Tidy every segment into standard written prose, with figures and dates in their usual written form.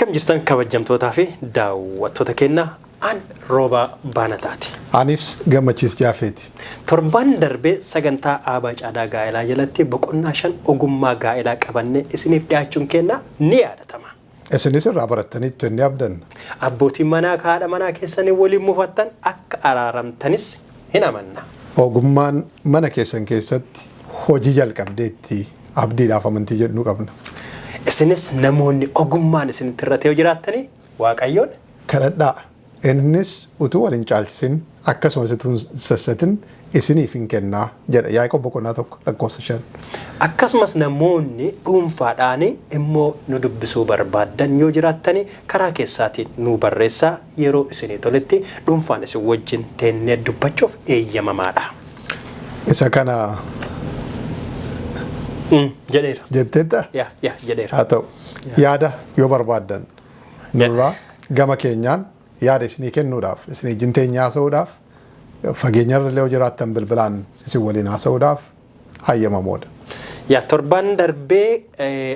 Akkam jirtan kabajamtootaa fi daawwattoota keenya, an Roobaa Baanataati. Anis Gammachiis Jaafeeti. Torban darbee sagantaa Aabaa Caadaa Gaa'elaa jalatti boqonnaa 5 ogummaa gaa'elaa qabannee isiniif dhiyaachuun keenya ni yaadatama. Isinis irraa barattaniittu inni abdanna. Abbootiin manaa ka haadha manaa keessanii waliin mufattan akka araaramtanis hin amanna. Ogummaan mana keessan keessatti hojii jalqabdeetti abdiidhaaf amantii jedhu qabna. Isinis namoonni ogummaan isinitti irra ta'ee jiraattanii Waaqayyoon kadhadhaa. Innis utuu wal hin caalchisin, akkasumas utuu hin sassatin isiniif hin kennaa jedha Yaaqoob boqonnaa 1 lakkoofsa 5. Akkasumas namoonni dhuunfaadhaan immoo nu dubbisuu barbaaddan yoo jiraattani karaa keessaatiin nuu barreessaa, yeroo isinii toletti dhuunfaan isin wajjin teennee dubbachuuf eeyyamamaadha. Isa kana Jedheera. Jetteetta? Yaa, jedheera. Haa ta'u, yaada yoo barbaaddan nurraa gama keenyaan yaada isinii kennuudhaaf, isinii wajjin teenyee haasa'uudhaaf, fageenyarra illee yoo jiraattan bilbilaan isin waliin haasa'uudhaaf hayyamamoodha. Yaa, torban darbee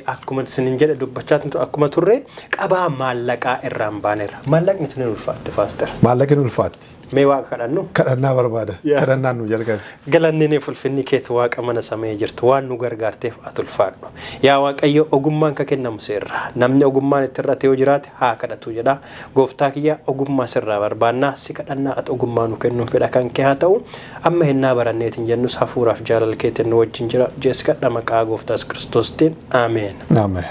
akkuma isinin jedhe dubbachaa akkuma turre qabaa maallaqaa irraan baaneera. Maallaqni tun hin ulfaatte, Pastor. Maallaqni ulfaatti. Mee Waaqa kadhannu. Kadhannaa barbaada. Yaa. Kadhannaan nu jalqabe. Galanni ni ulfinni keetu, Waaqa mana samii jirtu, waan nu gargaarteef ati ulfaadhu. Yaa Waaqayyo, ogummaan ka kennamu seerra. Namni ogummaan itti irratti yoo jiraate haa kadhatu jedha. Gooftaa kiyya, ogummaa sirraa barbaannaa, si kadhannaa, ati ogummaa nu kennuun fedha kan kee haa ta'u. Amma hennaa baranneetiin jennus hafuuraaf jaalala keetiin nu wajjin jira. Jees kadha maqaa Gooftaas Kiristoostiin. Ameen. Ameen.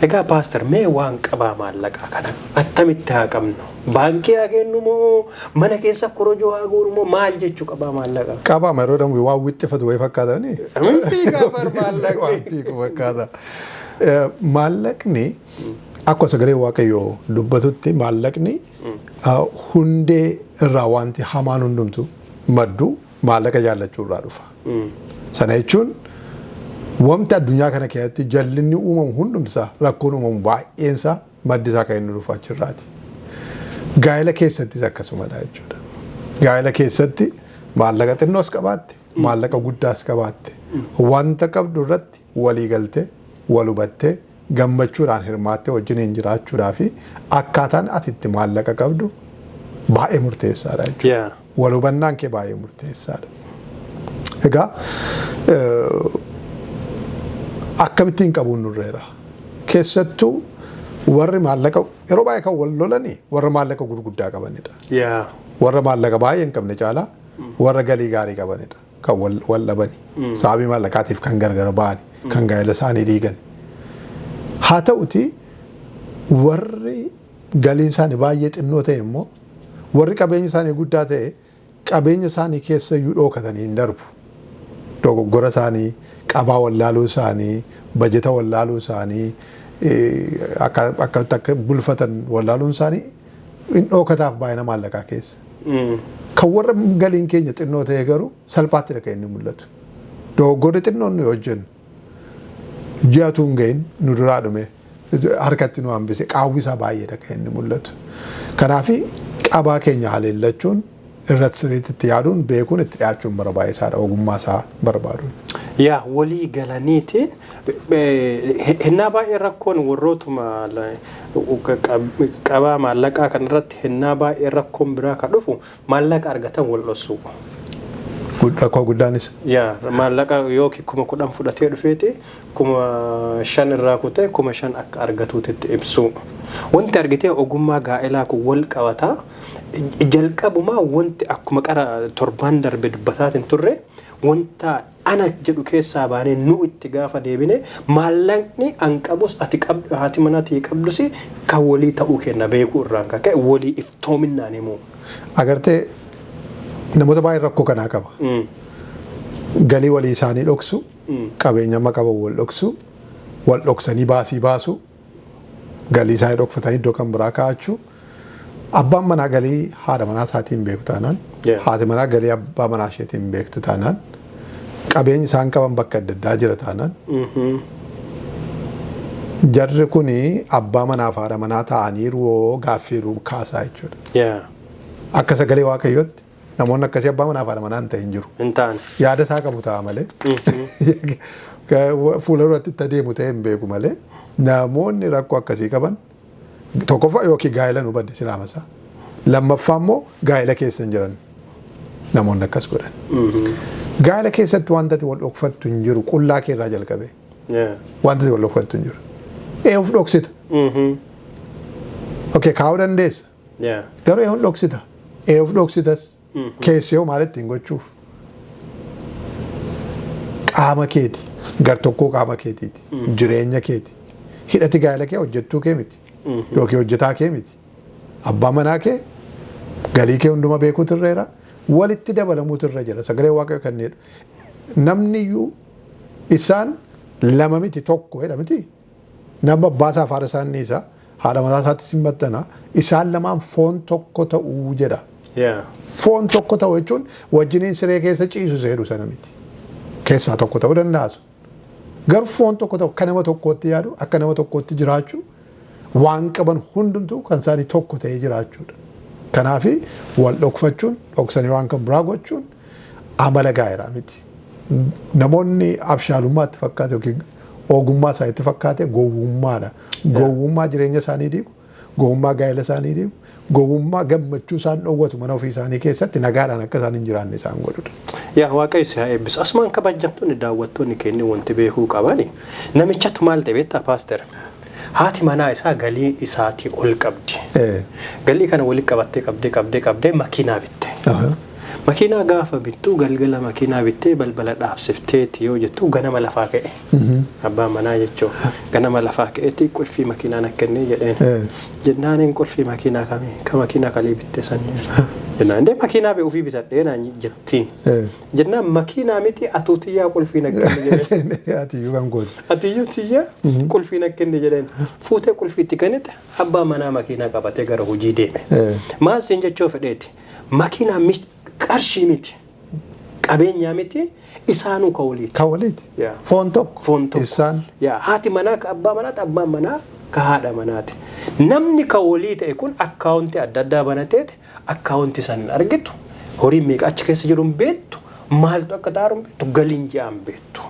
Egaa Pastor, mee waan qabaa maallaqaa kana attamitti haa qabnu? Baankii haa kennu moo mana keessa korojoo haa guuru moo maal jechuu qabaa maallaqaa? Qabaa yeroo dhamu waan wixxifatu wayii fakkaatanii. Hin fiigaa bar maallaqni. Waan fiigu fakkaata. Maallaqni akkuma sagalee Waaqayyoo dubbatutti maallaqni hundee irraa wanti hamaan hundumtu maddu maallaqa jaallachuu irraa dhufa. Sana jechuun wanti addunyaa kana keessatti jallinni uumamu hundumtisaa, rakkoon uumamu baay'eensaa maddi isaa kan inni dhufu achirraati. Gaa'ela keessattis akkasumadha jechuudha. Gaa'ela keessatti maallaqa xinnoos qabaatte, maallaqa guddaas qabaatte, wanta qabdu irratti walii galtee, wal hubattee, gammachuudhaan hirmaattee wajjiniin jiraachuudhaa fi akkaataan ati itti maallaqa qabdu baay'ee murteessaadha jechuudha. Wal hubannaan kee baay'ee murteessaadha. Egaa akkamittiin qabuun nurreera? Keessattuu warri maallaqa yeroo baay'ee kan wal lolanii warra maallaqa gurguddaa qabanidha. Warra maallaqa baay'ee hin qabne caalaa warra galii gaarii qabanidha kan wal dhabani. Sababii maallaqaatiif kan gargar ba'ani, kan gaa'ela isaanii diigan. Haa ta'uti, warri galiin isaanii baay'ee xinnoo ta'e immoo warri qabeenyi isaanii guddaa ta'e qabeenya isaanii keessa iyyuu dhookatanii hin darbu. Dogoggora isaanii, qabaa wallaaluu isaanii, bajeta wallaaluu isaanii, akka bulfatan wallaaluun isaanii hin dhookataaf baay'ina maallaqaa keessa. Kan warra galiin keenya xinnoo ta'e garuu salphaatti kan inni mul'atu. Dogoggorri xinnoon nu hojjennu ji'atu hin gahin nu duraa dhume harkatti nu hambise, qaawwi isaa baay'eedha kan inni mul'atu. Kanaaf qabaa keenya haleellachuun irratti sirriitti itti yaaduun, beekuun, itti dhiyaachuun barbaachisaadha, ogummaa isaa barbaaduun. Yaa, walii galaniiti hennaa baay'ee rakkoon warrootuma qabaa maallaqaa kanarratti hennaa baay'ee rakkoon biraa ka dhufu maallaqa argatan wal dhossuu. Rakkoo guddaanis. Yaa, maallaqa yookiin 10,000 fudhatee dhufeeti 5,000 irraa kutee 5,000 akka argatuutitti ibsu. Wanti argitee ogummaa gaa'elaa kun wal qabataa. Jalqabumaa wanti akkuma qara torbaan darbe dubbataatiin turre, wanta ana jedhu keessaa baanee nu itti gaafa deebine, maallaqni an qabus ati qabdu, haati manaa tiyya qabdus kan walii ta'uu kenna beekuu irraan kan ka'e walii iftoominaan himuu. Agartee, namoota baay'ee rakkoo kanaa qaba. Galii walii isaanii dhoksu, qabeenya amma qaban wal dhoksu, wal dhoksanii baasii baasu, galii isaanii dhokfatanii iddoo kan biraa kaa'achuu. Abbaan manaa galii haadha manaa isaatiin beeku taanaan, haati manaa galii abbaa manaa isheetiin beektu taanaan, qabeenyi isaan qaban bakka adda addaa jira taanaan, jarri kuni abbaa manaa fi haadha manaa ta'aniiru gaaffii kaasaa jechuudha. Akka sagalee Waaqayyootti namoonni akkasii abbaa manaa fi haadha manaa hin ta'in jiru. Hin taane. Yaada isaa qabu ta'a malee. Fuula duratti itti adeemu ta'e hin beeku malee, namoonni rakkoo akkasii qaban Tokkoffaa yookiin gaa'ela nu badde silaamasaa. Lammaffaa immoo gaa'ela keessa hin jiran namoonni akkas godhan. Gaa'ela keessatti wanta ati wal dhokfattu hin jiru, qullaa kee irraa jalqabee. Wanta ati wal dhokfattu hin jiru. Of dhoksita. Okay, kaa'uu dandeessa. Garuu eeyyuu dhoksita. Of dhoksitas. Keessi hoo maal ittiin gochuuf? Qaama keeti. Gartokkoo qaama keetiiti. Jireenya keeti. Hidhati gaa'ela kee hojjettuu kee miti. Yookiin hojjetaa kee miti. Abbaa manaa kee galii kee hunduma beekuutu irra jira. Walitti dabalamuutu irra jira. Sagalee Waaqayyoo kan jedhu. Namni iyyuu isaan lama miti, tokko jedha miti. Nama abbaa isaa fi haadha isaa inni isa haadha mataa isaatti simmattana, isaan lamaan foon tokko ta'uu jedha. Foon tokko ta'u jechuun wajjiniin siree keessa ciisu seedu sana miti. Keessaa tokko ta'uu danda'a sun. Garuu foon tokko ta'u, akka nama tokkootti yaadu, akka nama tokkootti jiraachuu, waan qaban hundumtuu kan isaanii tokko ta'ee jiraachuudha. Kanaafi wal dhokfachuun, dhoksanii waan kan biraa gochuun amala gaa'elaa miti. Namoonni abshaalummaatti fakkaate yookiin ogummaa isaaniitti fakkaate gowwummaadha. Gowwummaa jireenya isaanii diigu, gowwummaa gaa'ela isaanii diigu, gowwummaa gammachuu isaan dhoowwatu, mana ofii isaanii keessatti nagaadhaan akka isaan hin jiraanne isaan godhudha. Yaa Waaqayyo si haa eebbisu. Asumaan kabajamtoonni daawwattoonni keenya wanti beekuu qabani. Namichatu maal ta'e beektaa, paaster? Haati manaa isaa galii isaatii ol qabdi. Galii kana walitti qabattee qabdee qabdee qabdee makiinaa bitte. Makiinaa gaafa bittu, galgala makiinaa bittee balbala dhaabsifteeti yoo jettu, ganama lafaa ka'e. Abbaan manaa jechuun ganama lafaa ka'eeti, qulfii makiinaa na kennee jedheen. Jennaaniin, qulfii makiinaa kamii, ka makiinaa kalii bitte san jennaan, indee makiinaa bee ofii bitadhee naan jettiin. Jennaan, makiinaa miti, atuu tiyyaa qulfii na kenne jedheen. Ati iyyuu kan kooti. Atiyyuu tiyyaa qulfii na kenne jedheen. Fuutee qulfii itti kennite, abbaan manaa makiinaa qabatee gara hojii deeme. Maal siin jechuu fedheeti? Makiinaa qarshii miti. Qabeenyaa miti, isaanuu ka waliiti. Kan waliiti. Foon tokko. Foon tokko. Isaan. Yaa, haati manaa ka abbaa manaati, abbaan manaa ka haadha manaati. Namni ka walii ta'e kun akkaawuntii adda addaa banateeti akkaawuntii san hin argitu. Horiin meeqa achi keessa jiru hin beektu. Maaltu akka ta'aa hin beektu. Galiin ji'aa hin beektu.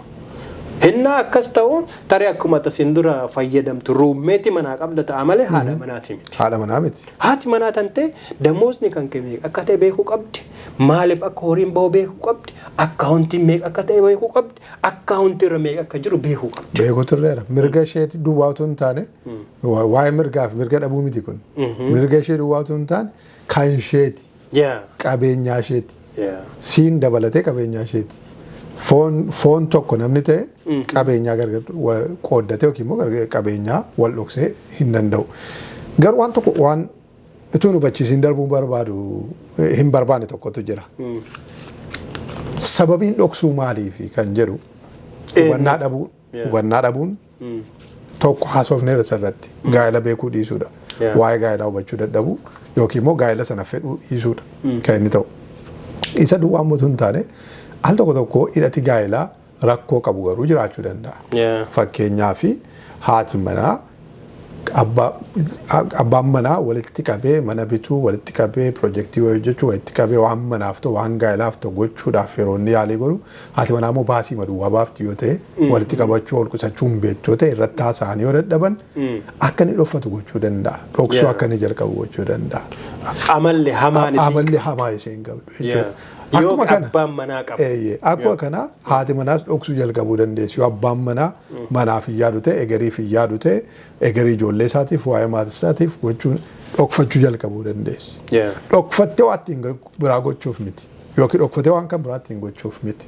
Hinnaa akkas ta'u, tarii akkuma tasiin dura fayyadamtu roommate manaa qabda ta'a malee haadha manaati miti. Haadha manaa miti. Haati manaa tan ta'e damoosni kan kee meeqa akka ta'e beekuu qabdi. Maaliif akka horiin bahu beekuu qabdi. Akkaawuntiin meeqa akka ta'e beekuu qabdi. Akkaawuntii irra meeqa akka jiru beekuu qabdi. Beekuutu irreera. Mirga isheeti duwwaa utuu hin taane, waa'ee mirgaa fi mirga dhabuu miti kun. Mirga ishee duwwaa utuu hin taane, kan isheeti. Qabeenyaa isheeti. Siin dabalatee qabeenyaa isheeti. Foon tokko namni ta'e qabeenyaa gargar qooddatee yookiin immoo qabeenyaa wal dhoksee hin danda'u. Garuu waan tokko waan utuu nu hubachiisiin darbuu barbaadu hin barbaanne tokkotu jira. Sababiin dhoksuu maaliifi kan jedhu hubannaa dhabuun, hubannaa dhabuun tokko haasofneera isarratti, gaa'ela beekuu dhiisuudha. Waa'ee gaa'elaa hubachuu dadhabuu yookiin immoo gaa'ela sana fedhuu dhiisuudha kan inni ta'u. Isa duwwaa immoo hin taane, al tokko tokko hidhati gaa'elaa rakkoo qabu garuu jiraachuu danda'a. Fakkeenyaaf, haati manaa abbaan manaa walitti qabee mana bituu, walitti qabee piroojeektii wayii hojjechuu, walitti qabee waan manaaf ta'u, waan gaa'elaaf ta'u gochuudhaaf yeroo inni yaalii godhu, haati manaa immoo baasii maduwwaa baafti yoo ta'e, walitti qabachuu ol qusachuu hin beektu yoo ta'e, irratti haasa'anii yoo dadhaban, akka inni dhoffatu gochuu danda'a. Dhoksuu akka inni jalqabu gochuu danda'a. Amalli hamaan isii. Amalli hamaa isheen qabdu jechuudha. Yoo abbaan manaa qabu. Eeyyee. Akkuma kana haati manaas dhoksuu jalqabuu dandeessi. Yoo abbaan manaa manaaf hin yaadu ta'e, egeriif hin yaadu ta'e, egerii ijoollee isaatiif, waa'ee maatii isaatiif gochuun dhokfachuu jalqabuu dandeessi. Dhokfattee waa ittiin biraa gochuuf miti. Yookiin dhokfattee waan kan biraa ittiin gochuuf miti.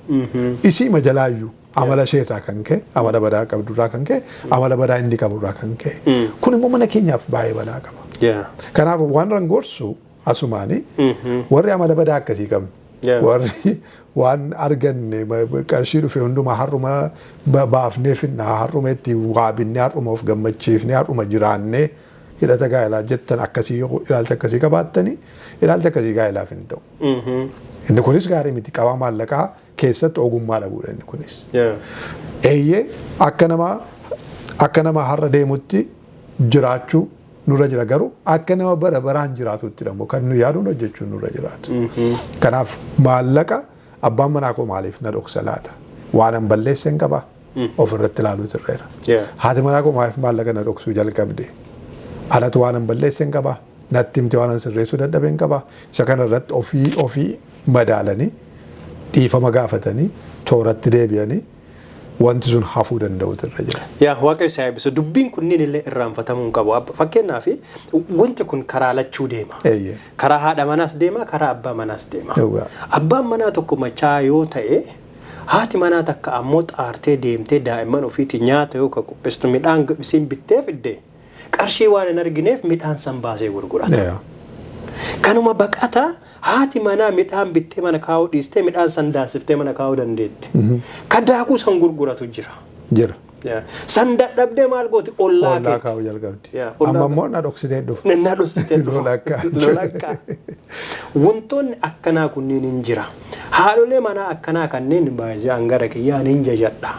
Isii majalaayyuu amala ishee irraa kan ka'e, amala badaa qabdurraa kan ka'e, amala badaa inni qaburraa kan ka'e. Kun immoo mana keenyaaf baay'ee balaa qaba. Kanaaf waan rangorsu asumaanii warri amala badaa akkasii qabnu. Warri waan arganne, qarshii dhufe hundumaa har'uma baafnee finnaa, har'uma itti waabinnee, har'uma of gammachiifnee, har'uma jiraannee hidhata gaa'elaa jettan akkasii, yoo ilaalcha akkasii qabaattanii, ilaalcha akkasii gaa'elaaf hin ta'u. Inni kunis gaarii miti, qabaa maallaqaa keessatti ogummaa dhabuudha inni kunis. Eeyyee, akka nama har'a deemutti jiraachuu nurra jira, garuu akka nama bara baraan jiraatutti immoo kan nu yaaduun hojjechuun nurra jiraatu. Kanaaf maallaqa abbaan manaa koo maaliif na dhoksa laata? Waan an balleesse hin qabaa? Ofirratti ilaaluutu irra jira. Haati manaa koo maaliif maallaqa na dhoksuu jalqabde? Alatu waan hin balleesse hin qabaa. Natti himte waan hin sirreessuu dadhabe hin qabaa. Isa kana irratti ofii ofii madaalanii dhiifama gaafatanii tooratti deebi'anii wanti sun hafuu danda'utu irra jira. Yaa, Waaqayyo si haa eebbisu. Dubbiin kunniin illee irraanfatamuu hin qabu. Fakkeenyaaf, wanti kun karaa lachuu deema. Karaa haadha manaas deema, karaa abbaa manaas deema. Abbaan manaa tokko machaa yoo ta'e, haati manaa takka ammoo xaartee deemtee daa'imman ofiitti nyaata yoo ka qopheessitu midhaan isiin bittee fidde, qarshii waan hin argineef midhaan san baasee gurgurata. Kanuma baqata haati manaa midhaan bittee mana kaa'uu dhiistee midhaan san daasiftee mana kaa'uu dandeetti. Ka daakuu san gurguratu jira. Jira. San dadhabdee maal gooti? Ollaa Ollaa keetti. kaa'uu jalqabdi. Ollaa. Amma immoo na dhoksitee dhufu. Na dhoksitee dhufa. Lolakkaa. Lolakkaa. Wantoonni akkanaa kunniin hin jira. Haadholee manaa akkanaa kanneen baay'ee hangara kiyyaan hin jajadha.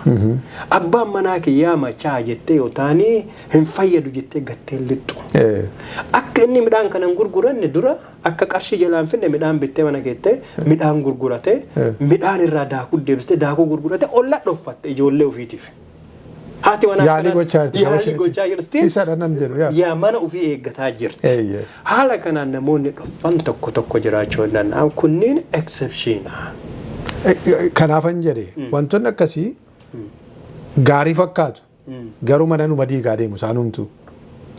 Abbaan manaa kiyyaa machaa jettee yoo taanii hin fayyadu jettee gattee lixxu. Akka inni midhaan kana hin gurguranne dura, akka qarshii jalaan finne, midhaan bittee mana keettee midhaan gurguratee, midhaan irraa daakuu deebistee daakuu gurguratee olla dhoffatte ijoollee ofiitiif. Haati manaa Yaalii gochaa jirti. Yaalii gochaa jirti. Isa nan jedhu yaa. Yaa, mana ofii eeggataa jirti. Haala kanaan namoonni dhofan tokko tokko jiraachuu hin danda'an. Kunniin exception. Kanaafan jedhe, wantoonni akkasii gaarii fakkaatu. Garuu mana numa diigaa deemu isaanumtu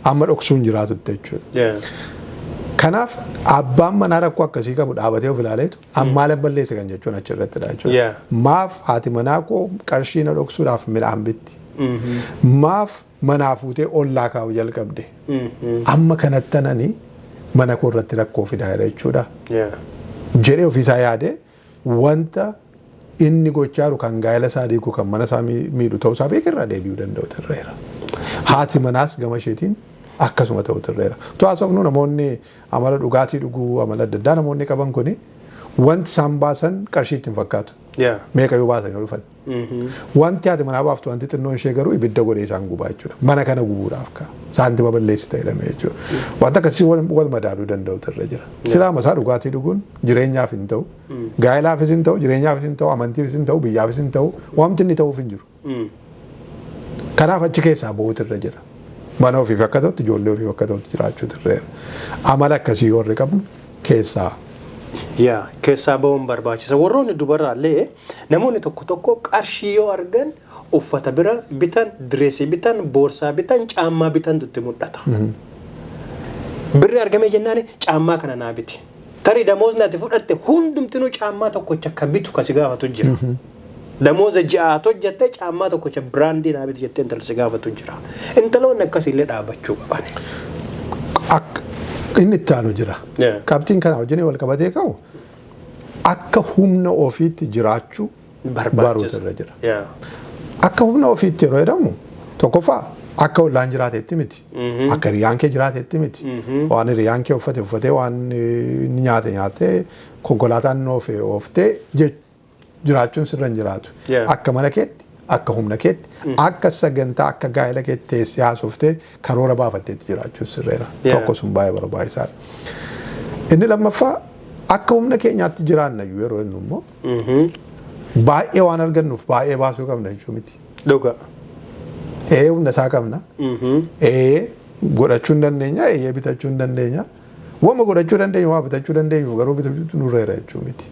amma dhoksuun jiraatutti jechuudha. Kanaaf abbaan manaa rakkoo akkasii qabu dhaabatee of ilaaleetu ammaa balleessa kan jechuun achirrattidha jechuudha. Maaf haati manaa koo qarshii na dhoksuudhaaf midhaan bitti? Maaf manaa fuutee ollaa kaa'uu jalqabde? Amma kanatti anani mana koo irratti rakkoo fidaa jira jechuudha. Jedhee ofiisaa yaade, wanta inni gochaa jiru kan gaa'ela isaa diigu, kan mana isaa miidhu ta'uu isaa beekarraa deebi'uu danda'u irreera. Haati manaas gama isheetiin akkasuma ta'u irreera. Utuu haasofnu, namoonni amala dhugaatii dhuguu, amala adda addaa namoonni qaban kuni, wanti isaan baasan qarshii ittiin fakkaatu. Meeqa yoo baasan yoo dhufan. Wanti haati manaa baaftu, wanti xinnoon ishee garuu ibidda godhee isaan gubaa jechuudha. Mana kana gubuudhaaf ka'a. Saantima balleessita jedhamee jechuudha. Wanta akkasii wal madaaluu danda'u irra jira. Silaama isaa dhugaatii dhuguun jireenyaaf hin ta'u. Gaa'elaafis hin ta'u, jireenyaafis hin ta'u, amantiifis hin ta'u, biyyaafis hin ta'u, wanti inni ta'uuf hin jiru. Kanaaf achi keessaa bahuutu irra jira. Mana ofiif akka ta'utti, ijoollee ofiif akka ta'utti jiraachuutu irra jira. Amala akkasii warri qabnu keessaa Yaa, keessaa bahuun barbaachisa. Warroonni dubarraallee namoonni tokko tokko qarshii yoo argan uffata bira bitan, direesii bitan, boorsaa bitan, caammaa bitantu itti mul'ata. Birri argamee jennaan caammaa kana naa biti. Tarii damoosni ati fudhatte hundumtinuu caammaa tokkocha akka bitu kasi gaafatu jira. Damooza ji'aat hojjatte caammaa tokkocha brand naa biti jettee intala si gaafatu jira. Intaloonni akkasiillee dhaabbachuu qaban. Akka inni itti aanu jira. Qabxiin kana wajjin wal qabatee ka'u, akka humna ofiitti jiraachuu baruutu irra jira. Akka humna ofiitti yeroo jedhamu, tokkoffaa akka ollaan jiraatetti miti. Akka hiriyaan kee jiraatetti miti. Waan hiriyaan kee uffate uffatee, waan inni nyaate nyaatee, konkolaataan inni oofe ooftee jiraachuun sirra hin jiraatu. Akka mana keetti, akka humna keetti, akka sagantaa, akka gaa'ela keetti teessee haasoftee karoora baafatteetti jiraachuun sirreera. Tokko sun baay'ee barbaachisaadha. Inni lammaffaa, akka humna keenyaatti jiraanna iyyuu yeroo inni immoo baay'ee waan argannuuf baay'ee baasuu qabna jechuu miti. Ee, humna isaa qabna. Ee, godhachuu hin dandeenya. Ee, bitachuu hin dandeenya. Wama godhachuu dandeenyu, waa bitachuu dandeenyu garuu bitachuutu nurra jechuu miti.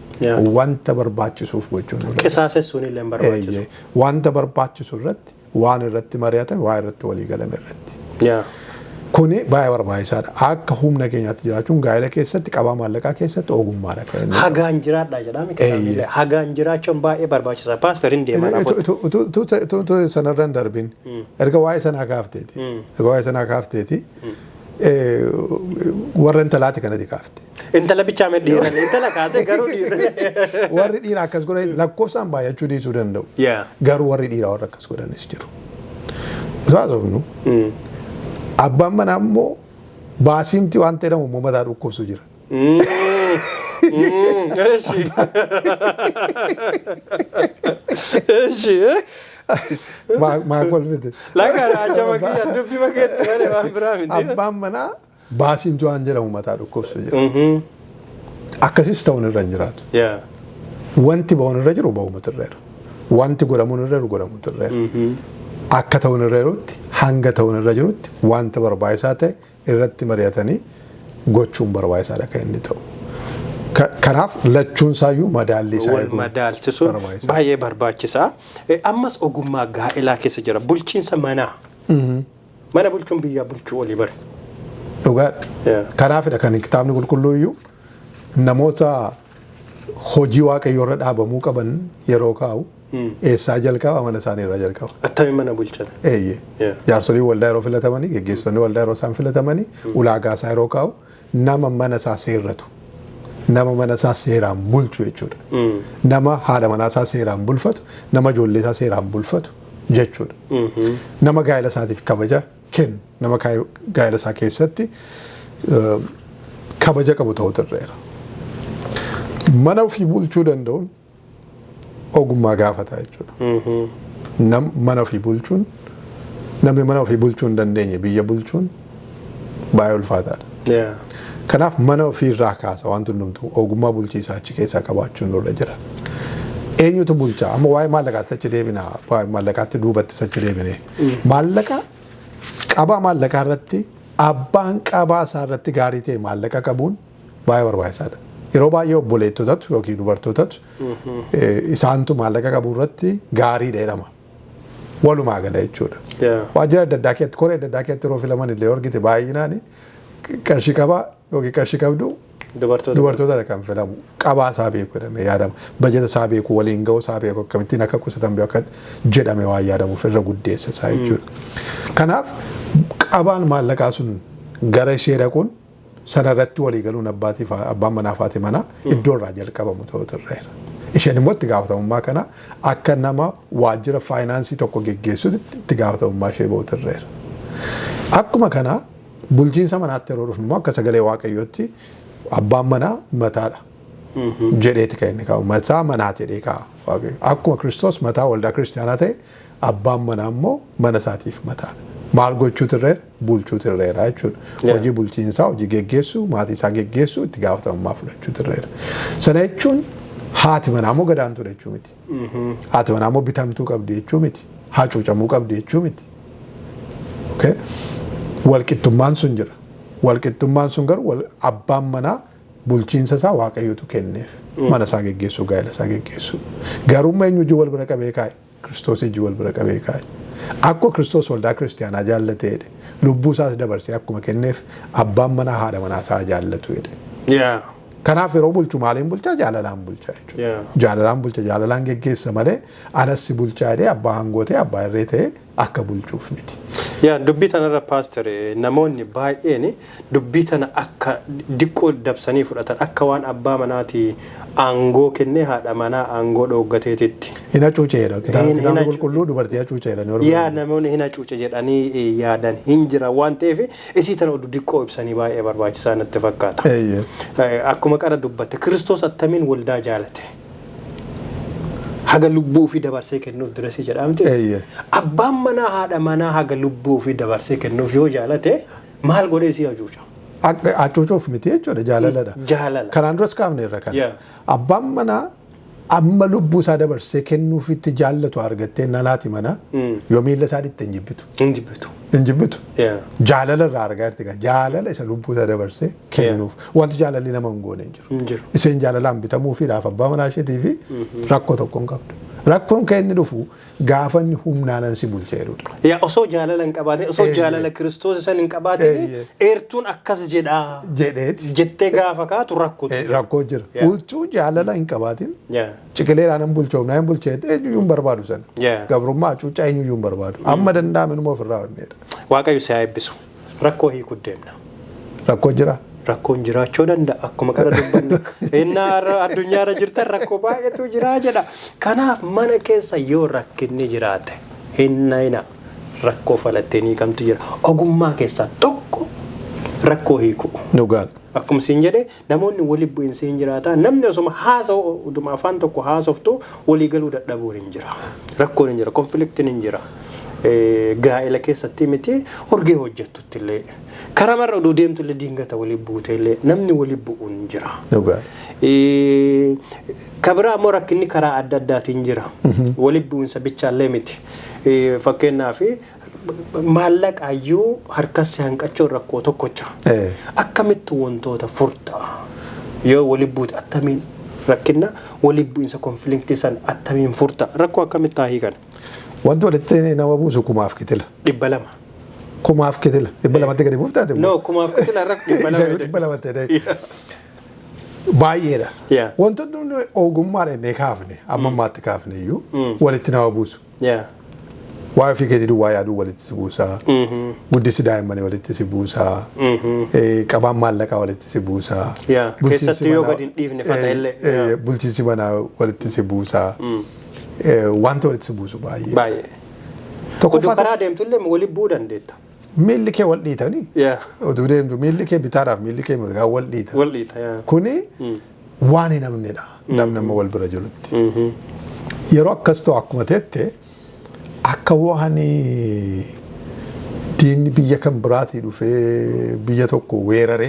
Wanta barbaachisuuf gochuun nurra jira. Qisaasessuun illee hin barbaachisu. Eeyyee. Wanta barbaachisu irratti, waan irratti mari'atame, waa irratti walii galame irratti. Kuni baay'ee barbaachisaadha. Akka humna keenyaatti jiraachuun gaa'ela keessatti, qabaa maallaqaa keessatti ogummaadha kan inni. Hagaan jiraadhaa jedhame kitaabni. Hagaan jiraachuun baay'ee barbaachisaa. Paaster, hin deeman afur. Utuu sanarra hin darbin, erga waa'ee sanaa kaafteeti. Erga waa'ee sanaa kaafteeti, warra intalaati kanatti kaafte. Intala bichaa mee dhiiran intala kaasee garuu dhiiran. Warri dhiiraa akkas godhan lakkoofsaan baay'achuu dhiisuu danda'u. Garuu warri dhiiraa warra akkas godhanis jiru. Osoo haasofnu, abbaan manaa immoo baasiimti waan jedhamu immoo mataa dhukkubsu jira. Eshi. Maa kolfite? Laga ajaba kiyya dubbi bageetti malee waan biraa miti. Abbaan manaa baasiimti waan jedhamu mataa dhukkubsu jira. Akkasis ta'uun irra hin jiraatu. Wanti ba'uun irra jiru ba'uumatu irra jira. Wanti godhamuun irra jiru godhamuutu irra jira. Akka ta'uun irra jirutti Hanga ta'uun irra jirutti wanta barbaachisaa ta'e irratti mari'atanii gochuun barbaachisaadha kan inni ta'u. Kanaaf lachuun isaayyuu madaalli isaa Wal eeguun madaalchisuun barbaachisaadha. Baay'ee barbaachisaa. Ammas ogummaa gaa'elaa keessa jira. Bulchiinsa manaa. Mana bulchuun biyyaa bulchuu olii bari. Dhugaadha. Kanaafidha kan kitaabni qulqulluu iyyuu namoota hojii Waaqayyoo irra dhaabamuu qaban yeroo kaa'u eessaa jalqaba? Mana isaanii irraa jalqaba. Attamiin mana bulchan? Eeyyee. Jaarsoliin waldaa yeroo filatamanii, geggeessitoonni waldaa yeroo isaan filatamanii, ulaagaa isaa yeroo kaa'u nama mana isaa seerratu, nama mana isaa seeraan bulchu jechuudha. Nama haadha manaa isaa seeraan bulfatu, nama ijoollee isaa seeraan bulfatu jechuudha. Nama gaa'ela isaatiif kabaja kennu, nama gaa'ela isaa keessatti kabaja qabu ta'utu irra. Mana ofii bulchuu danda'uun ogummaa gaafata jechuudha. Mana ofii bulchuun, namni mana ofii bulchuu hin dandeenye biyya bulchuun baay'ee ulfaataadha. Kanaaf mana ofii irraa kaasa wanti hundumtuu, ogummaa bulchiisaa achi keessaa qabaachuun nurra jira. Eenyutu bulchaa? Amma waa'ee maallaqaatti achi deebina. Waa'ee maallaqaatti duubattis achi deebine. Maallaqa, qabaa maallaqaa irratti, abbaan qabaa isaa irratti gaarii ta'e maallaqa qabuun baay'ee barbaachisaadha. Yeroo baay'ee obboleettotatu yookiin dubartootatu isaantu maallaqa qabuu irratti gaariidha jedhama. Walumaa gala jechuudha. Waajjira adda addaa keessatti, koree adda addaa keessatti yeroo filaman illee argite, baay'inaan qarshii qabaa yookiin qarshii qabdu Dubartoota. Dubartootadha kan filamu. Qabaa isaa beeku jedhamee yaadama. Bajeta isaa beeku, waliin ga'uu isaa beeku, akkamittiin akka qusatan beeku akka jedhame waan yaadamuuf irra guddeessa isaa jechuudha. Kanaaf qabaan maallaqaa sun gara ishee dhaquun, sana irratti walii galuun abbaatiif abbaan manaa fi haati manaa iddoo irraa jalqabamu ta'utu irra. Isheen immoo itti gaafatamummaa kana akka nama waajjira faayinaansii tokko geggeessutti itti gaafatamummaa ishee ba'utu irra. Akkuma kana bulchiinsa manaatti yeroo dhufnu immoo, akka sagalee Waaqayyootti abbaan manaa mataadha jedheeti kan inni kaa'u. Mataa manaa jedhee kaa'a Waaqayyo. Akkuma Kiristoos mataa waldaa kiristaanaa ta'e, abbaan manaa immoo mana isaatiif mataadha. Maal gochuutu irra jira? Bulchuutu irra jira jechuudha. Hojii bulchiinsaa, hojii geggeessuu, maatii isaa geggeessuu itti gaafatamummaa fudhachuutu irra jira. Sana jechuun haati manaa immoo gadaantuudha jechuu miti. Haati manaa immoo bitamtuu qabdi jechuu miti. Hacuucamuu qabdi jechuu miti. Okay? Walqixxummaan sun jira. Walqixxummaan sun garuu abbaan manaa bulchiinsa isaa Waaqayyotu kenneef. Mana isaa geggeessuu, gaa'ela isaa geggeessuu. Garuu eenyu wajjin wal bira qabee kaa'e? Kiristoos wajjin wal bira qabee kaa'e. Akkuma Kiristoos waldaa kiristaanaa jaallatee jedhe, lubbuu isaas dabarsee akkuma kenneef, abbaan manaa haadha manaa isaa jaallatu jedhe. Kanaaf yeroo bulchu maaliin bulchaa? Jaalalaan bulchaa jechuudha. Jaalalaan bulcha, jaalalaan geggeessa malee anas si bulchaa jedhee abbaa aangoo ta'e, abbaa irree ta'e akka bulchuuf miti. Yaa, dubbii tanarra, paaster, namoonni baay'een dubbii tana akka diqqoo dabsanii fudhatan, akka waan abbaa manaati aangoo kennee haadha manaa aangoo dhooggateetitti. Hin hacuuceedha. Kitaabni qulqulluu dubartii hacuuceedha. Yaa, namoonni hin hacuuce jedhanii yaadan hin jira waan ta'eef, isii tana oduu diqqoo ibsanii baay'ee barbaachisaa natti fakkaata. Akkuma qara dubbatte, Kiristoos attamiin waldaa jaalate? Haga lubbuu ofii dabarsee kennuuf dirasii jedhamti. Abbaan manaa haadha manaa haga lubbuu ofii dabarsee kennuuf yoo jaalate, maal godhee si hacuuca? Hacuucuuf miti jechuudha, jaalaladha. Jaalala. Kanaan duras kaafne irra kana. Abbaan manaa amma lubbuu isaa dabarsee kennuufitti jaallatu argattee nalaati mana yoo miilla isaa dhitte hin jibbitu. Hin jibbitu. Hin jibbitu. Jaalala irraa argaa jirti gaa. Jaalala isa lubbuu isaa dabarsee kennuuf. Wanti jaalalli nama hin goone hin jiru. Hin jiru. Isheen jaalalaan bitamuu fi dhaaf abbaa manaa isheetii fi rakkoo tokko hin qabdu. Rakkoon kan inni dhufu gaafa inni humnaanan si bulcha jedhudha. Yaa, osoo jaalala hin qabaatin, osoo jaalala Kiristoos san hin qabaatin, eertuun akkas jedhaa jedheeti jettee gaafa kaatu rakkootu jira. Rakkoo jira. Utuu jaalala hin qabaatin ciqileedhaan hin bulcha, humnaan hin bulcha jettee eenyuyyuu hin barbaadu sana. Gabrummaa, hacuuccaa eenyuyyuu hin barbaadu. Amma danda'ame numa ofirraa onneedha. Waaqayyo si haa eebbisu. Rakkoo hiikuu deemna. Rakkoo jira. Rakkoon jiraachuu danda'a akkuma kana dubbanne. Innaa har'a addunyaarra jirtan rakkoo baay'eetu jira jedha. Kanaaf mana keessa yoo rakkinni jiraate hin nayina, rakkoo falattee ni kamtu jira. Ogummaa keessaa tokko rakkoo hiikuu. Dhugaadha. Akkuma siin jedhe, namoonni walitti bu'iinsi hin jiraata. Namni osuma haasa'u, utuma afaan tokko haasoftu, walii galuu dadhabuun hin jira. Rakkoon hin jira. Conflictiin hin jira. Gaa'ela keessatti miti, orgee hojjettutti illee, karamarra oduu deemtu illee, diingata walii buute illee namni walii bu'uun hin jira. Dhugaadha. Kabiraa immoo rakkinni karaa adda addaatiin jira. Walitti bu'insa bichaallee miti. Fakkeenyaaf Maallaqaayyuu harkas hanqachuun rakkoo tokkocha. Akkamitti wantoota furtaa? Yoo wali buute attamiin rakkina wali bu'iinsa, conflict san attamiin furta? Rakkoo akkamitti haa hiikan? Wanti walitti nama buusu kumaaf kitila. 200. Kumaaf kitila. 200tti gadi buuftaate immoo. No, kumaaf kitila irra 200. 200tti jedhee. Baay'eedha. Wantoonni nuyi ogummaadhaan inni kaafne, amma ammaatti kaafne iyyuu, walitti nama buusu. Waa'ee ofii keetii duwwaa yaaduu walitti si buusaa. Guddisi daa'immanii walitti si buusaa. Qabaan maallaqaa walitti si buusaa. Bulchiinsi Keessattuu yoo manaa- gadi hin dhiifne fata illee. Bulchiinsi manaa walitti si buusaa. Wanta walitti si buusu baay'ee. Baay'ee. Tokkoffaa Oduu karaa deemtu illee wali bu'uu dandeetta. Miilli kee wal dhiitanii. Oduu deemtu miilli kee bitaadhaaf miilli kee mirgaa wal dhiita. Wal dhiita. Yeah. Kuni waan hin hafnedha. Namni amma wal bira jirutti. Yeroo akkas ta'u, akkuma teette, akka waan diinni biyya kan biraatii dhufee biyya tokko weerare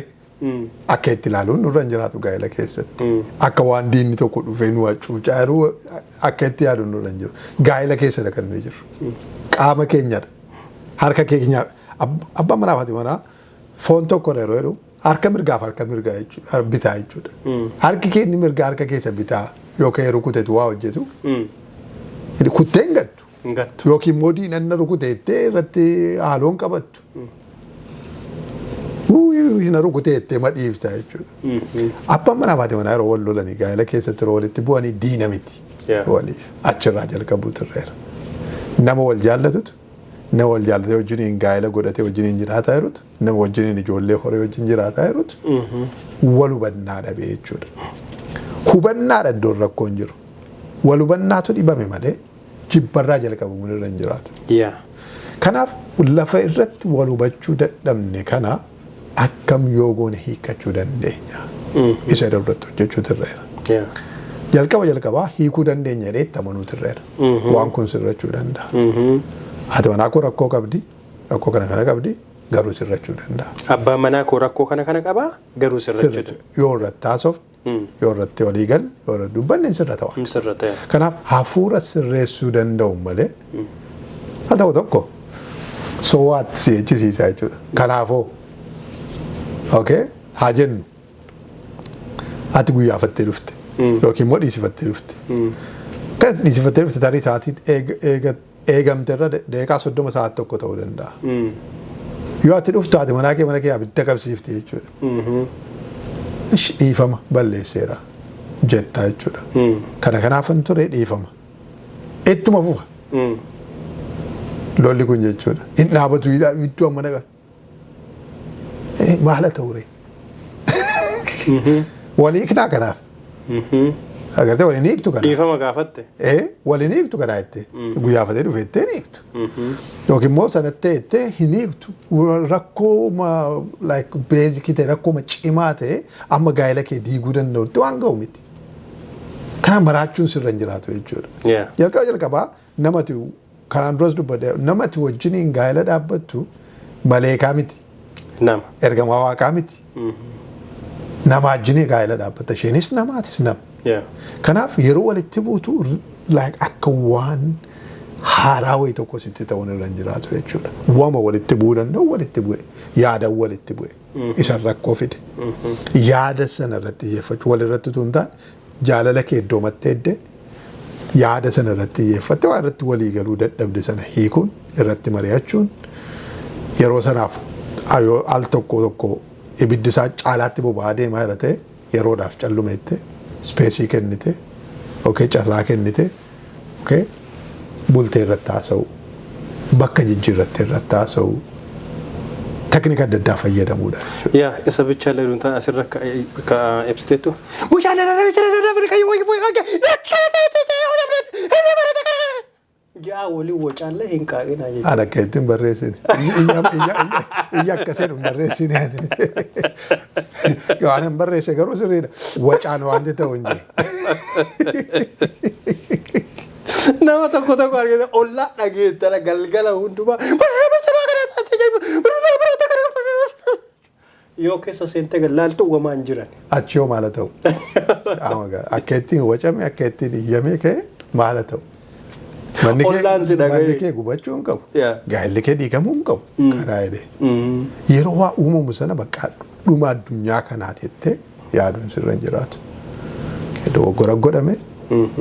akka itti ilaaluun nurra hin jiraatu gaa'ela keessatti. Akka waan diinni tokko dhufee nu hacuucaa jiru akka itti yaaduun nurra hin jiru. Gaa'ela keessadha kan nuyi jirru. Qaama keenyadha. Harka keenya, abbaan manaa fi haati manaa foon tokkodha yeroo jedhu, harka mirgaaf harka mirgaa jechuudha, bitaa jechuudha. Harki keenya mirgaa harka keessa bitaa yookaan rukutetu waa hojjetu kuttee hin gattu. Hin gattu. Yookiin immoo diinanna rukuteettee irratti haaloon qabattu. Na rukuteettee madhiifta jechuudha. Abbaan manaa fi haati manaa yeroo wal lolanii, gaa'ela keessatti yeroo walitti bu'anii, diina miti. Waliif achirraa jalqabuu turreera. Nama wal jaallatutu, nama wal jaallatee wajjiniin gaa'ela godhatee wajjiniin jiraataa jirutu, nama wajjiniin ijoollee horee wajjin jiraataa jirutu wal hubannaa dhabee jechuudha. Hubannaadha iddoon rakkoon jiru. Wal hubannaatu dhibame malee jibbarraa jalqabamuun irra hin jiraatu. Kanaaf lafa irratti wal hubachuu dadhabne kana akkam yoo goone hiikkachuu dandeenya? Isa irratti hojjechuu turreera. Jalqaba jalqabaa hiikuu dandeenya jedhee itti amanuu turreera. Waan kun sirrachuu danda'a. Haati manaa koo rakkoo qabdi, rakkoo kana kana qabdi, garuu sirrachuu danda'a. Abbaan manaa koo rakkoo kana kana qabaa, garuu sirrachuu Sirrachuu yoo irratti haasofne, yoo irratti walii galle, yoo irratti dubbanne, hin sirrata waan. Sirrata. Kanaaf hafuura sirreessuu danda'u malee haa ta'u tokko sowaatti si jechisiisa jechuudha. Kanaafoo, okay, haa jennu ati guyyaafattee dhufte yookiin immoo dhiisifattee dhufte. Kan dhiisifattee dhufte tarii sa'aatii eegamte irra daqiiqaa 30, sa'aatii 1 ta'uu danda'a. Yoo ati dhuftu haati manaa kee mana kee abidda qabsiifti jechuudha. Ish, dhiifama, balleesseera jettaa jechuudha. Kana kanaafan ture, dhiifama. Ittuma fufa. Lolli kun jechuudha. Hin dhaabatu iddoo amma dhaqa. Maala ta'u ree? Walii hiiknaa kanaaf. Agartee, waliin hiiktu kana. Dhiifama gaafatte. Waliin hiiktu kana jettee. Guyyaafatee dhufe jettee hin hiiktu. Yookiin immoo sanattee jettee hin hiiktu. Rakkoo like basic ta'e, rakkoo cimaa ta'e amma gaa'ela kee diiguu danda'utti waan ga'u miti. Kana maraachuun sirra hin jiraatu jechuudha. Jalqaba jalqabaa namati kanaan duras dubbadhe, namati wajjiniin gaa'ela dhaabbattu maleekaa miti. Nama. Ergamaa waaqaa miti. Nama wajjinii gaa'ela dhaabbatta. Isheenis namaatis nama. Kanaaf yeroo walitti buutu like akka waan haaraa wayii tokko sitti ta'uun irra hin jiraatu jechuudha. Wama walitti bu'uu danda'u walitti bu'e. Yaadan walitti bu'e. Isan rakkoo fide. Yaada sana irratti xiyyeeffachuu, wal irratti utuu hin taane, jaalala kee iddoo mattee eddee yaada sana irratti xiyyeeffatte, waa irratti walii galuu dadhabde sana hiikuun, irratti mari'achuun, yeroo sanaaf yoo al tokko tokko ibiddi isaa caalaatti boba'aa deemaa jira ta'e, yeroodhaaf callumeette, space kennite, okay, carraa kennite, okay, bultee irratti haasa'u, bakka jijjiirratte irratti haasa'u, teknika adda addaa fayyadamuudha jechuudha. Yaa, isa ብቻ ላይ ዱንታ asirra ka ibsiteetu. Ja'a walii wacaallee hin qaaqinaa jechuudha. Ani akka ittiin barreessine. Iyya akkasii hin barreessine. Waan hin barreesse garuu sirriidha. Wacaan wanti ta'u hin jiru. Nama tokko tokko argite, ollaa dhageettala galgala hundumaa. Yoo keessa seentee laaltu wamaan jiran. Achi yoo maala ta'u? Akka ittiin wacame, akka ittiin iyyamee ka'e maala ta'u? Manni kee Ollaan si dhaga'e. Manni kee gubachuu hin qabu. Yeah. Gaa'elli kee diigamuu hin qabu. Kanaa jedhee. Yeroo waa uumamu sana bakka dhuma addunyaa kanaa jettee yaaduun sirra hin jiraatu. Dogoggora godhame,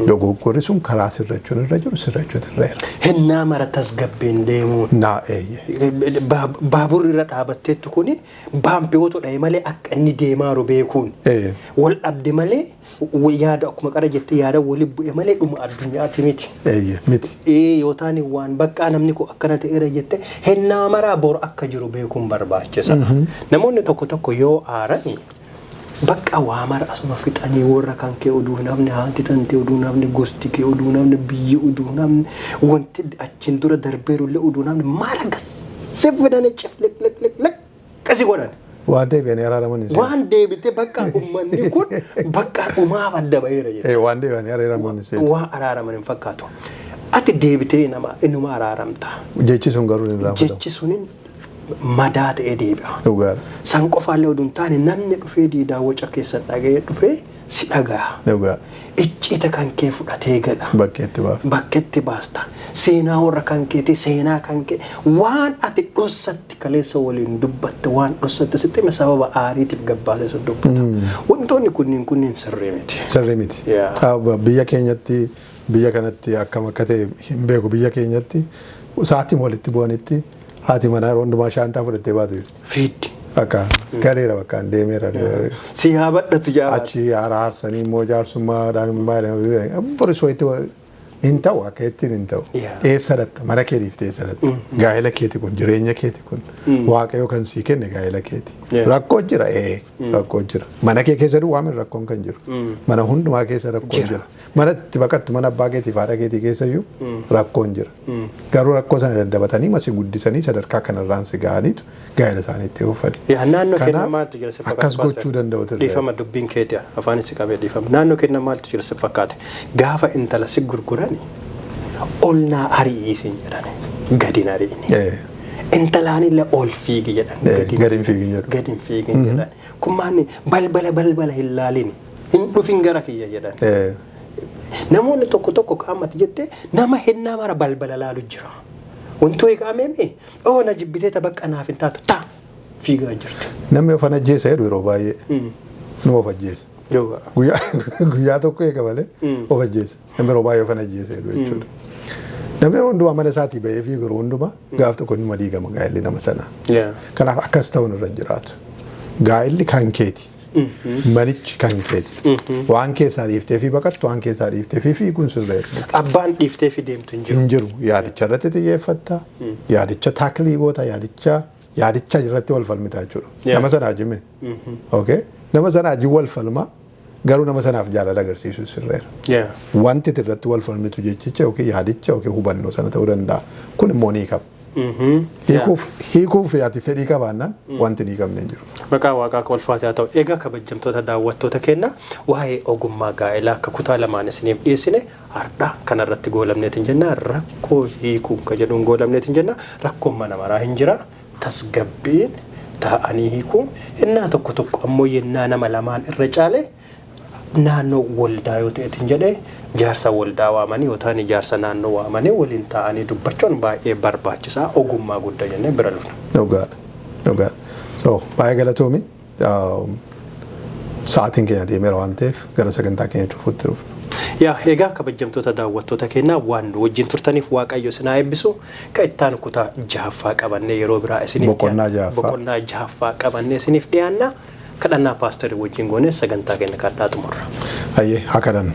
dogoggorri sun karaa sirrachuun irra jiru sirrachuutu irra jira. Hennaa mara tasgabbiin deemuun. Naa eeyye. Baaburri irra dhaabatteettu kuni baampiyoota dhahe malee akka inni deemaaru beekuun. Ee. Wal dhabde malee, yaada akkuma qara jettee yaada wali bu'e malee dhuma addunyaati miti. Eeyye miti. Ee, yoo taane waan baqqaa namni kun akkana ta'eera jette hennaa maraa bor akka jiru beekuun barbaachisa. Namoonni tokko tokko yoo aarani bakka waa mara asuma fixanii, warra kan kee oduu hin hafne, haati tantee oduu hin hafne, gosti kee oduu hin hafne, biyyi oduu hin hafne, wanti achiin dura darbeerullee oduu hin hafne, mara gassee fidanii cif liq liq liq liq qasi godhan. Waan deebi'anii araaraman hin seenu. Waan deebite bakka uummanni kun bakka dhumaaf adda ba'eera jechuudha. Ee, waan deebi'anii araaraman hin seenu. Waa araaraman hin fakkaatu. Ati deebitee nama inuma araaramta. Jechi sun garuu hin raafatamu. Jechi sunin madaa ta'ee deebi'a. Dhugaadha. San qofaallee oduu hin taane, namni dhufee diidaa waca keessa dhaga'ee dhufee si dhaga'a. Dhugaadha. Icciita kan kee fudhatee gala. Bakkeetti baaf. Bakkeetti baasta. Seenaa warra kan keetii, seenaa kan kee, waan ati dhossatti kaleessa waliin dubbatte, waan dhossatti sitti hime, sababa aariitiif gabbaasee si dubbata. Wantoonni kunniin sirrii miti. Sirrii miti. Yeah. Biyya keenyatti, biyya kanatti akkam akka ta'e hin beeku, biyya keenyatti sa'aatiin walitti bu'anitti haati manaa yeroo hundumaa shaantaa fudhattee baatu jirti. Fiiddi. Bakka galeera, bakka deemeera. Si haa badhatu jaabaatu. Achi araarsanii immoo jaarsummaadhaan boris wayitti hin ta'u, akka ittiin hin ta'u. Eessa dhatta? Mana kee dhiiftee eessa dhatta? Gaa'ela keeti kun, jireenya keeti kun, Waaqayyo kan sii kenne gaa'ela keeti. Rakkoo jira, ee, rakkoo jira. Mana kee keessa duwwaa miti rakkoon kan jiru. Mana hundumaa keessa rakkoon jira. Mana itti baqattu, mana abbaa keetii fi haadha keetii keessa iyyuu rakkoon jira. Garuu rakkoo sana daddabatanii masi guddisanii sadarkaa kanarraan si ga'aniitu gaa'ela isaanii itti fufani. Yaa, naannoo keenya Kanaaf maaltu jira si fakkaata? akkas gochuu danda'u ture. Dhiifama, dubbiin keeti afaan si qabee, dhiifama. Naannoo keenya maaltu jira si fakkaate? Gaafa intala si gurgurani ol naa ari'ii siin jedhan, gadi hin ari'ini. Intalaanillee ol fiigi jedhan. Gadi hin fiigin jedhu. Gadi hin fiigin jedhan. Kun maanni balbala balbala hin laalini. Hin dhufin gara kiyya jedhan. Namoonni tokko tokko qaamatti jettee nama hennaa mara balbala laalu jira. Wanti wayii qaamee oo na jibbitee tabaqqa naaf hin taatu taa fiigaa jirti. Namni of ajjeesa jedhu yeroo baay'ee nu of ajjeesa. Guyyaa guyyaa tokko eega malee of ajjeesa. Namni yeroo baay'ee of ajjeesa jedhu jechuudha. Namni yeroo hundumaa mana isaatii bahee fiigu yeroo hundumaa gaaf tokko nima diigama gaa'elli nama sanaa. Kanaaf akkas ta'uun irra hin jiraatu. Gaa'elli kan keeti. Manichi kan keeti. Waan keessaa dhiiftee fi baqattu, waan keessaa dhiiftee fi fiiguun sirra jiru. Abbaan dhiiftee fi deemtu hin jiru. Hin jiru. Yaadicha irratti xiyyeeffatta. Yaadicha tackle goota. Yaadicha irratti wal falmita jechuudha. Nama sana wajjin. Okay? Nama sana wajjin wal falma, garuu nama sanaaf jaalala agarsiisuu sirreera. Wanti irratti wal falmitu jechicha yookiin yaadicha yookiin hubannoo sana ta'uu danda'a. Kun immoo ni hiikama. Hiikuuf ati fedhii qabaannaan wanti ni hiikamne hin jiru. Maqaa Waaqaa akka ulfaate haa ta'u. Egaa kabajamtoota daawwattoota keenya, waa'ee ogummaa gaa'elaa akka kutaa lamaan isiniif dhiyeessine har'a kanarratti goolamneetiin jenna. Rakkoo hiikuun ka jedhuun goolamneetiin jenna. Rakkoon mana maraa hin jira. Tasgabbiin taa'anii hiikuu. Innaa tokko tokko ammoo yennaa nama lamaan irra caale, naannoo waldaa yoo ta'eetiin jedhee, jaarsa waldaa waamanii yoo ta'an, jaarsa naannoo waamanii waliin taa'anii dubbachuun baay'ee barbaachisaa, ogummaa guddaa jennee bira dhufna. Dhugaadha. Dhugaadha. So baay'ee galatoomi. Sa'aatiin keenya deemeera waan ta'eef gara sagantaa keenya cufuutti dhufna. Yaa, egaa kabajamtoota daawwattoota keenyaa, waan nu wajjin turtaniif Waaqayyo isin haa eebbisu. Kan ittaan kutaa jahaffaa qabannee yeroo biraa isiniif Boqonnaa jahaffaa. Boqonnaa jahaffaa qabannee isiniif dhiyaanna. Kadhannaa paasterii wajjin goonee sagantaa keenya kadhaa xumurra. Hayyee, haa kadhannu.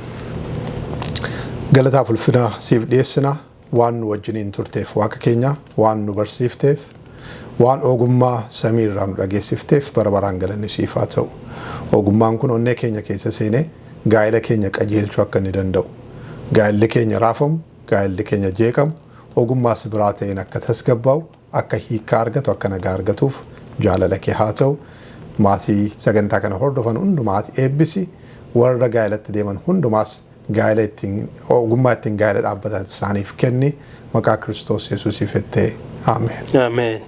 Galataaf ulfina siif dhiyeessina, waan nu wajjiniin turteef, Waaqa keenya, waan nu barsiifteef, waan ogummaa samii irraa nu dhageessifteef bara baraan galanni siif haa ta'u. Ogummaan kun onnee keenya keessa seenee gaa'ela keenya qajeelchuu akka inni danda'u. Gaa'elli keenya raafamu, gaa'elli keenya jeeqamu, ogummaas biraa ta'een akka tasgabbaa'u, akka hiikkaa argatu, akka nagaa argatuuf jaalala kee haa ta'u. Maatii sagantaa kana hordofan hundumaati eebbisi. Warra gaa'elatti deeman hundumaas gaa'ela ittiin ogummaa ittiin gaa'ela dhaabbatan isaaniif kenni, maqaa Kiristoos Yesuusiif jettee, Ameen. Ameen.